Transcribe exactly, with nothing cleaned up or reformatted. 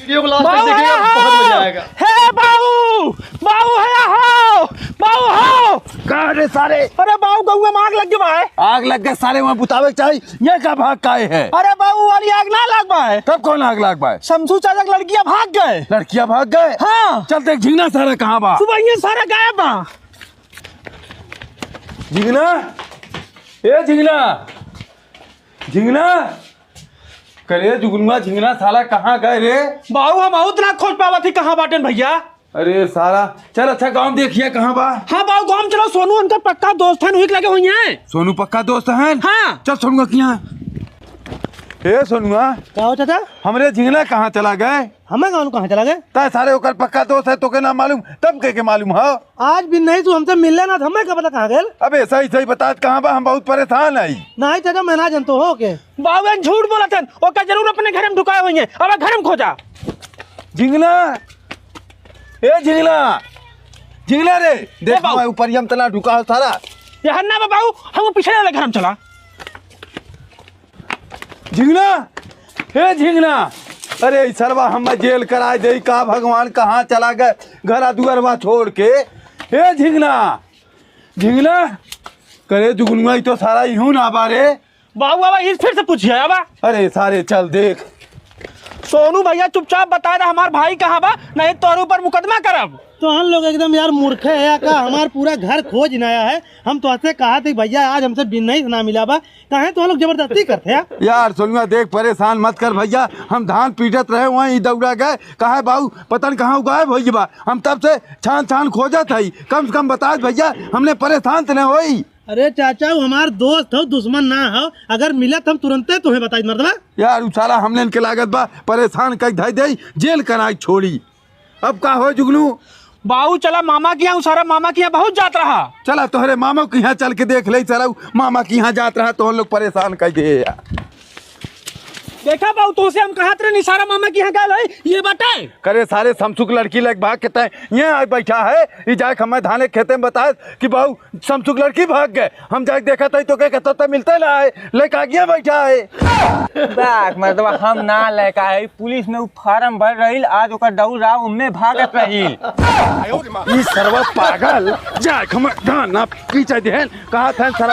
वीडियो को लास्ट तक बाऊ देखिएगा, है बहुत मजा हो। आएगा। हे बाऊ, बाऊ है हो, बाऊ हो। का रे सारे? अरे बाऊ, गौवा में आग लग गया है। आग लग गया सारे, वहाँ बुतावे के चाही। ये का भाग का है? अरे बाऊ, वाली आग ना लाग बा है। तब कौन आग लाग बा है? शमसू चाचा के लड़कियां भाग गए। लड़कियां भाग गए? हाँ। चल देख झिंगना सारा कहाँ बा? सुबह ये सारा गायब बा। झिंगना, ए झिंगना, झिंगना, करे जुगनुआ झिंगना साला कहाँ गए रे? बाऊ, हम बहुत ना खोज पावत ही कहाँ बाटेन भैया। अरे साला, चल अच्छा गाँव में देखिए कहाँ बा। हाँ बाऊ, गाँव में चलो, सोनू उनका पक्का दोस्त है, वही के लगे हुई है। सोनू पक्का दोस्त है? हाँ। चल सोनुआ किहाँ। ए सोनुआ, का हो चाचा? हमरे झिंगना कहाँ चला गए? हमें कौन कहाँ चला गए? ता सारे ओकर पक्का दोस्त है, तोके ना मालूम, तब के, के मालूम हो? आज भी नहीं, तू हमसे मिलले ना, तो हमें का पता कहाँ गए? अबे सही सही बता, कहाँ बा? हम बहुत परेशान है। नहीं चाचा, मैं ना जानतो हो के। बाबू झूठ बोलत हन, ओका जरूर अपने घर में ढुकाए हुई है। अब घर में खोजा। झिंगना, ए झिंगना, झिंगना रे, देख बाबू। हमारे ऊपर हम तना ढुका हो सारा। ये हन्ना बा बाबू, हम पिछले वाले घर में चला। झिंगना, हे झिंगना, अरे ई सरवा हम जेल कराए दे का भगवान, कहाँ चला गए घरा दुअरवा छोड़ के? हे झिंगना, झिंगना, करे जुगनुआ ई तो सारा इहू ना बारे। बाबू बाबा, इस फिर से पूछिए बाबा। अरे सारे चल देख। सोनू भैया चुपचाप बता दे हमार भाई कहाँ बा, नहीं तोहरे ऊपर मुकदमा करब। तो हम लोग एकदम यार मूर्खे है का, हमार पूरा घर खोज नया है। हम तो ऐसे कहा थे भैया आज हमसे बिन्नई से ना मिला बा, काहे तो हम लोग जबरदस्ती करते हैं? यार सोनुआ देख परेशान मत कर भैया, हम धान पीटत रहे वहीं दौड़ा गए, कहा बाबू पता नहीं कहाँ गायब हो बा, हम तब से छान छान खोजत हई, कम से कम बता भैया, हमने परेशान तो नहीं होई। अरे चाचा, वो हमार दोस्त हो, दुश्मन ना हो, अगर मिलत हम तुरंते तुम्हें बताई मर्दवा। यार उ साला हमने इनके लागत बा परेशान कई धई दे, जेल कराई छोड़ी। अब का हो जुगनू? बाऊ चला मामा के यहाँ, उ सारा मामा के यहाँ बहुत जात रहा। चला तोहरे मामा के यहाँ चल के देख ले, सारा उ मामा के यहाँ जात रहा, तोहन लोग परेशान कई दे यार। देखा बाऊ, तोसे हम कहत रहे निसारा मामा के यहाँ गए है, ये बाटे। करे सारे समसुक लड़की लेके भाग के तय ये आए बैठा है, ई जाए हमें धाने खेते में बताए कि बाऊ समसुक लड़की भाग गए। हम जाके देखा तई तो के कहता तो मिलते ना आए, लेके आगे बैठा है। बाक मर्दवा, हम ना लेके आए, पुलिस में उ फार्म भर रही, आज ओकर दौड़ रहा, उनमें भागत रही। ई सरवा पागल, जाके हम धान ना पीछे देहन, कहा था सर